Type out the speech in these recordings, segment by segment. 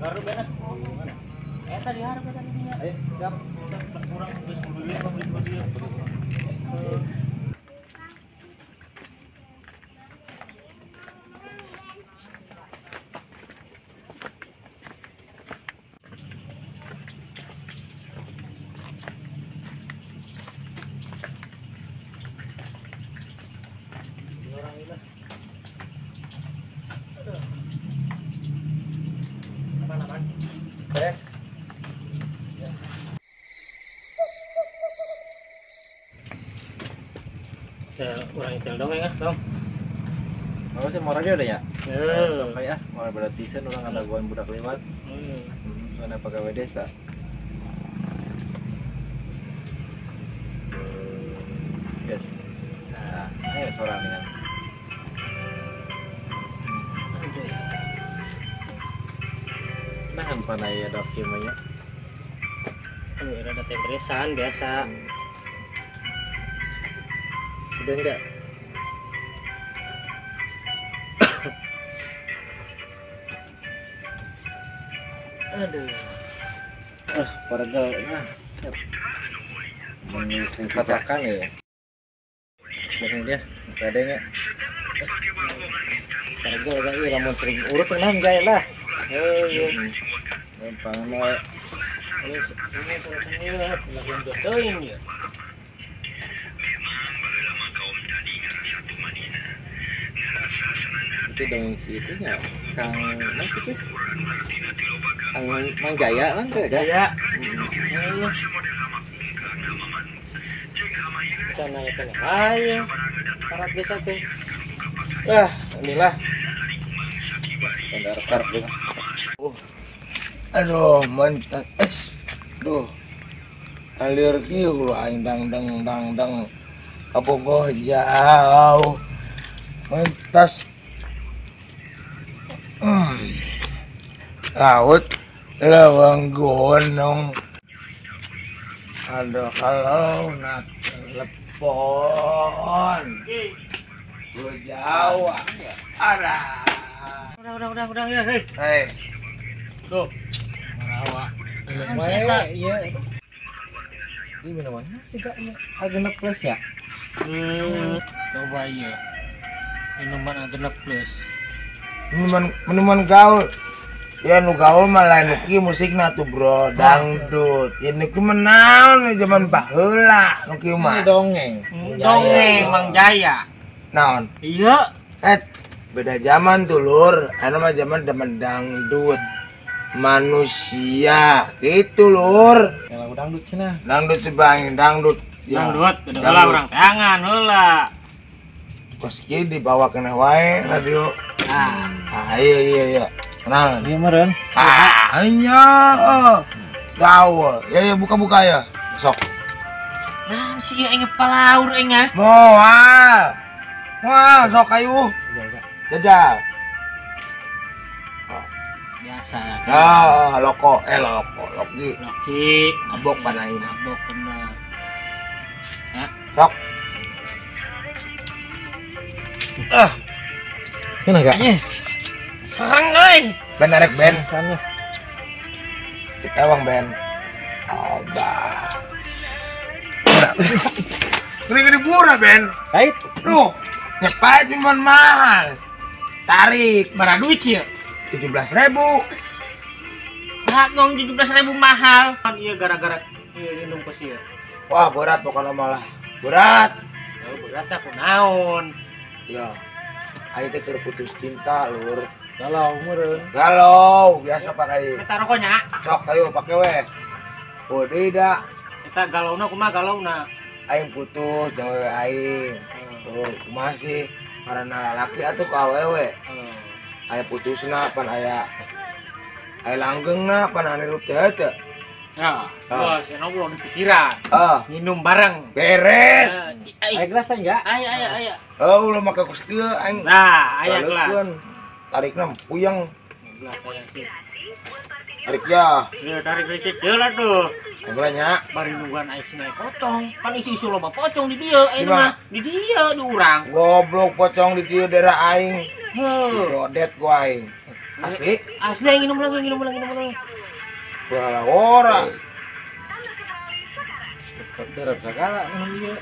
Baru beres. Eta di hareup eta dinya. Ayo, siap. Kurang geus beli beli. Beres. Orang itu dong ya, dong. Oh, sih mau aja udah ya? Heeh. Sampai ya, mau berarti sen orang ada gua budak lewat. Soalnya pegawai desa. Yes. Nah, ayo seorang nih. Nah, panai ada kimanya. Aduh, ada temperesan biasa. Udah enggak? Aduh. Ah, paragel. Nah. Sering pacakan ya. Sering dia, kadangnya. Paragel enggak iya lamun sering urut nah enggak lah. Heuh. Gampang mah. Ini ini lagi teuing ya. Itu dongeng si itunya Kang Mas itu Kang Mang Jaya kan teh Jaya. Sana ya kan ayo karat desa tuh. Wah, inilah standar karep. Oh. Aduh, mentas. Duh. Alir kieu aing dang dang dang dang. Kabogoh jauh. Mentas. Laut leweng gunung. Aduh, kalau nak telepon gue jauh ada. Udah ya, hei. Hei. Tuh. Rawa. Iya. Ini minumannya sih gak Agena Plus ya? Coba iya. Minuman Agena Plus. Minuman gaul. Ya nu gaul mah lain nu kieu musikna tuh bro, dangdut. Ya nu kieu mah naon zaman baheula nu kieu mah. Dongeng. Dongeng Mang Jaya. Naon? Iya. Beda zaman tuh lur. Anu mah zaman dangdut. Manusia gitu lur. Yang lagu dangdut cenah. Dangdut sebang dangdut. Ya. Dangdut kudu heula urang tangan heula. Kos kieu dibawa kena wae radio. Ah, iya. Kenal. Iya meureun. Ah, iya. Gaul. Ya buka-buka ya. Sok. Nah, si ieu aing palaur aing ah. Moal. Moal sok ayu. Jajal. Biasa. Ah, loko, loki. Loki, mabok pan aing. Mabok bener. Hah? Sok. Ah. Kena enggak? Serang euy. Ben arek ben. Ditewang ben. Abah. Ngeri-ngeri murah ben. Kait. Duh, nyepai cuman mahal. Tarik. Bara duit ya? 17.000. Nah, ngong 17.000 mahal. Kan iya gara-gara iya minum kos ieu. Wah, berat pokoknya malah. Berat. Oh, berat aku naon. Ya. Aing teh keur putus cinta, lur. Galau meureun. Galau, biasa Pak aing. Eta rokoknya. Sok ayo pake we. Oh, tidak. Eta galauna kumaha galauna? Aing putus jeung wewe aing. Oh, kumaha sih? Karena lalaki atuh ka awewe. Aya putusna pan aya langgengna pan anu teh teh. Ya, wah, saya ngobrol di pikiran. Minum bareng. Beres. Aya gelas enggak? Aya. Oh, lu make kos kieu aing. Nah, aya gelas. Tarikna puyeng. Gelas aya sih. Tarik ya. Ya, tarik dikit deui lah tuh. Aing nya. Bari nungguan aing sing pocong. Pan isu-isu loba pocong di dieu aing mah. Di dieu di urang. Goblok pocong di dieu daerah aing. Heuh. Rodet ku aing. Asli? Asli yang minum lagi, minum lagi, minum lagi. Wah, ora. Terap segala minum ieu.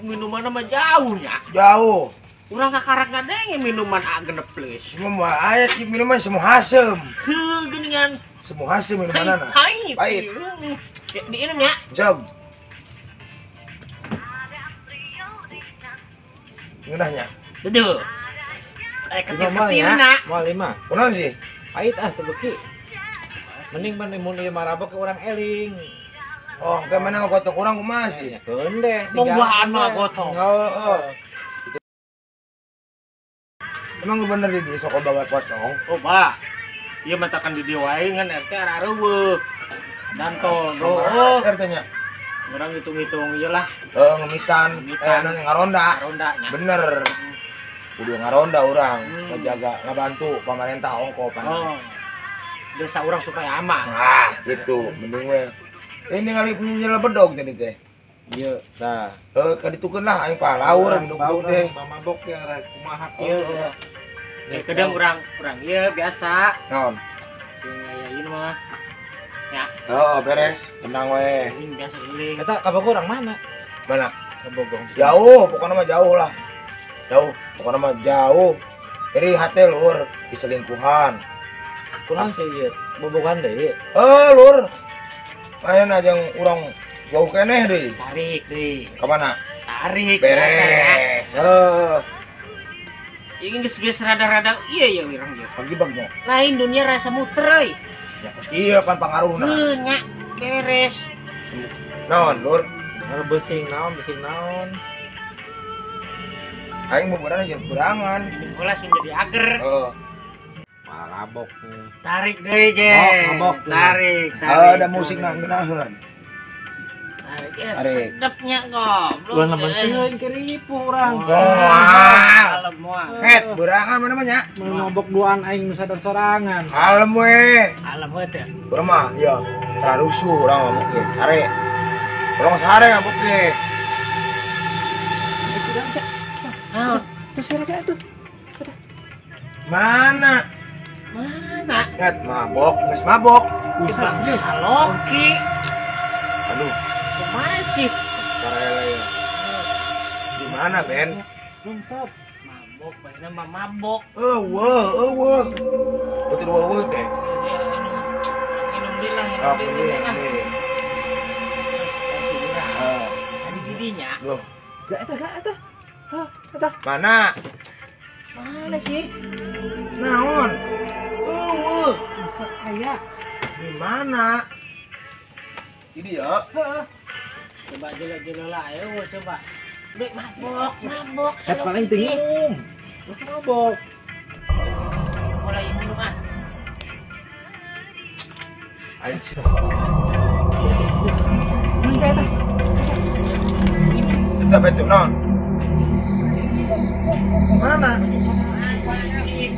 Minuman mah jauh nya. Jauh. Urang kakarak ngadenge minuman a genep please. Semua aya sih minuman semua hasem. Heuh geuningan. Semua hasem minumanana. Pahit. Pahit. Diinum ya. Jom. Ngeunahnya. Duduh. Ketir-ketirna. Moal lima. Kunaon sih? Pahit ah teu beuki. Mending mah mun ieu marabok ke urang eling. Oh, ke mana ngogotok urang kumaha sih? Ya keun deh. Mong buahan mah gotong. Heeh. Emang bener di desa kok bawa pocong? Oh, bah. Ieu mah takan di dieu wae ngan RT arareuweuk. Dantol, oh. RT-nya. Urang hitung-hitung ieu lah. Ngemitan, ngaronda. Ngaronda nya. Bener. Kudu ngaronda urang, ngejaga, ngabantu pemerintah ongko pan. Oh. Desa urang supaya aman. Ah, gitu. Mending we. Ini kali punya bedog tadi teh. Iya, tah. Kaditukeun lah aing pahlaur bedog teh. Mabok yang kumaha kieu. Ya kadang urang ieu biasa. Naon? Jeung aya ieu mah. Ya. Oh, beres, tenang we. Ini biasa guling. Eta ka Bogor urang mana? Mana? Ka Bogor. Jauh, pokoknya mah jauh lah. Jauh, pokoknya mah jauh. Jadi hate lur diselingkuhan. Kunaon sih ieu? Bobogan deui. Lur. Ayeuna jeung urang jauh keneh deui. Tarik deui. Ka mana? Tarik. Beres. Heuh. Ieu geus rada-rada ieu ya urang ieu. Pagi-bagnya. Lain dunia rasa muter euy. Ya iya kan pangaruhna. Heuh nya beres. Naon lur? Besing naon, besing naon. Aing boboran aja berangan. Minum bola sing jadi ager. Heeh. Mabok. Tarik deui ge. Mabok. Tarik, tarik. Ada musik na ngeunaheun. Tarik. Ya, sedapnya goblok. Ulah nemen keripu urang. Moal. Moal. Het, berangan mana mah nya? Mabok duaan aing nu sadar sorangan. Kalem we. Kalem we teh. Urang mah ieu tararusuh urang mabok ge. Sare. Urang sare mabok ge. Naon? Terus era tuh. Mana? Mana? Het, mabok, geus mabok. Loki. Aduh. Kumaha sih? Karela ya. Di mana, Ben? Lengkap. Mabok, bae mah mabok. Eueuh, eueuh. Betul eueuh teh. Minum deui lah, minum deui lah. Tadi didinya. Loh. Gak eta, gak eta. Hah, eta. Mana? Mana sih? Naon? Eueuh. Aya. Di mana? Ini ya. Heeh. Coba jelo-jelo lah, ayo coba. Dek mabok, mabok. Set paling tinggi. Mabok. Mulai minum ah. Ayo. Kita betul non. Mana? Iya.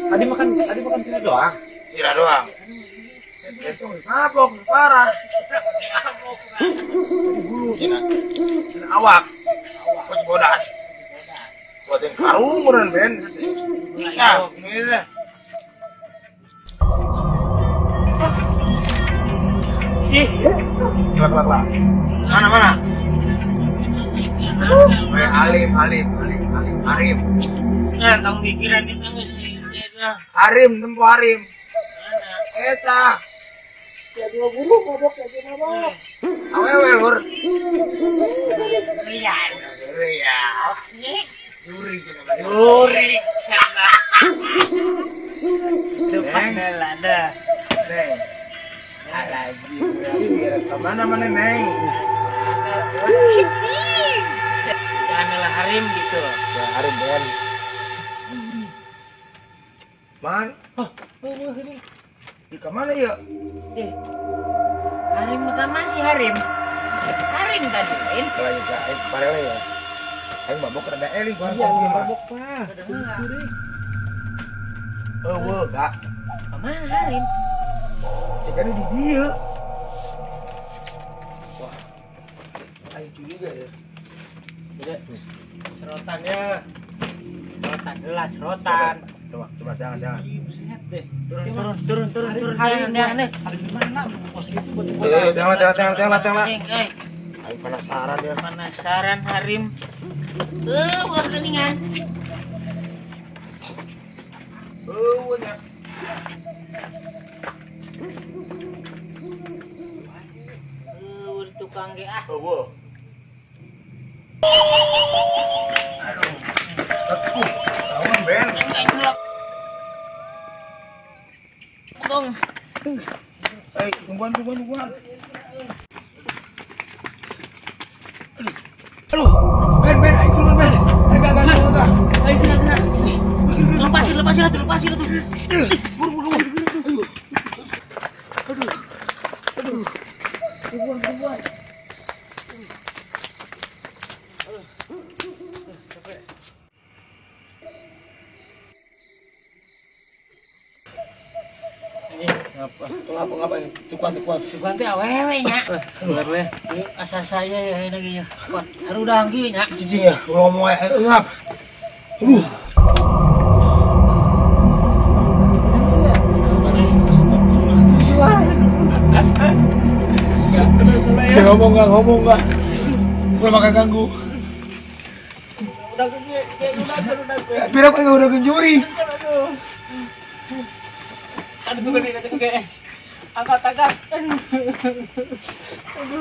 Tadi makan sini doang. Sira doang. Itu mabok parah. Bulu cina. Cina awak. Awak bodas. Buat yang karung meureun Ben. Nah, ini deh. Sih. Kelak kelak kelak. Mana mana? Alim alim alim alim Arim. Nah, tong pikiran itu geus Arim tempo Arim. Eta. Ya dua bulu mabok ya mabok. Awewe lur. Iya. Iya. Oke. Yuri Yuri cenah. Depan ada. Neng. Lagi. Kemana mana Neng? Janganlah harim gitu. Ya harim Ben. Man. Oh, oh ini. Di kemana ya? Harim utama sih harim. Harim tadi lain. Kalau juga aing parele ya. Aing mabok rada eling gua Iya, mabok mah. Eueuh, Kak. Kemana harim? Cekane di dieu. Wah. Aing curiga ya. Serotan ya. Serotan gelas, serotan. Coba jangan. Buset deh. Turun. Jangan deh. Hari gimana? Pos itu buat. Jangan. Ayo penasaran ya. Penasaran Harim. Wah keningan. Eueuh nya. Eueuh tukang ge ah. Eueuh. Aduh. Tahu Ben. Dong. Tungguan. Aduh. Ben, ayo turun Ben. Ayo Ayo gerak. Lepasin atuh. Buru. Aduh. Aduh. Tungguan. Aduh. Capek. Ini ngapa? Ngapa ini? Tukuan. Tukuan teh awewe nya. Aduh. Ieu asa saya ya lagi ya. Wah, harudang kieu nya. Cicing ya, ngomong ae ngap. Aduh. Saya ngomong enggak. Udah makan ganggu. Udah udah. Pira kok udah genjuri. Aduh, gue. Angkat. Aduh,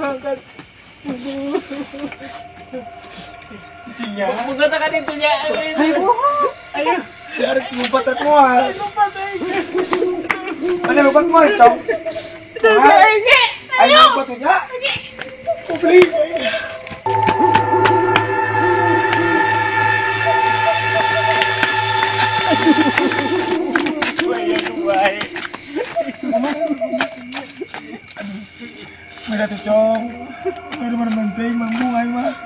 angkat. Aduh. Cicingnya. Mengatakan itunya. Ayo. Si Arif ngumpet rek moal. Mana ngumpet moal, Cong? Ayo ngumpet nya. Beli. Aduh, tuh Cong. Baru penting mampu aing mah.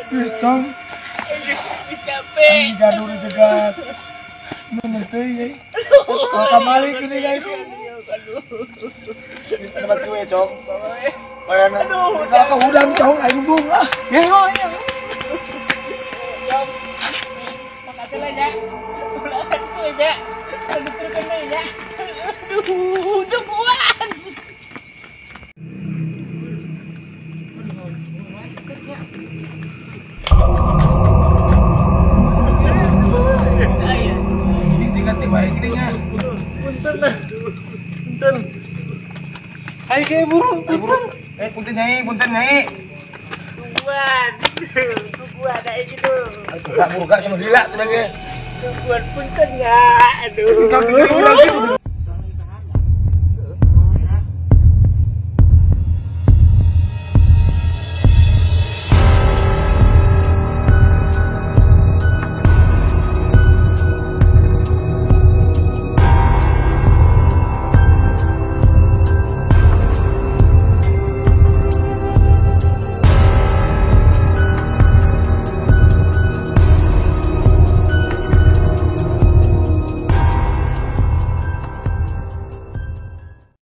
Geus Cong. Capek. Gaduh dicegat. Nu penting euy. Kalau kamari gini guys. Aduh. Tempat gue Cong. Bayana. Kalau ke hudang Cong aing embung ah. Ya ya. Cong. Makasih lah ya. Ulah ya. Aduh terus ya. Aduh, tungguan. Punten. Ayo ke buru, punten. Punten nyai. Tungguan aja gitu. Aduh, gak sama gila tuh lagi. Tungguan punten ya. Aduh.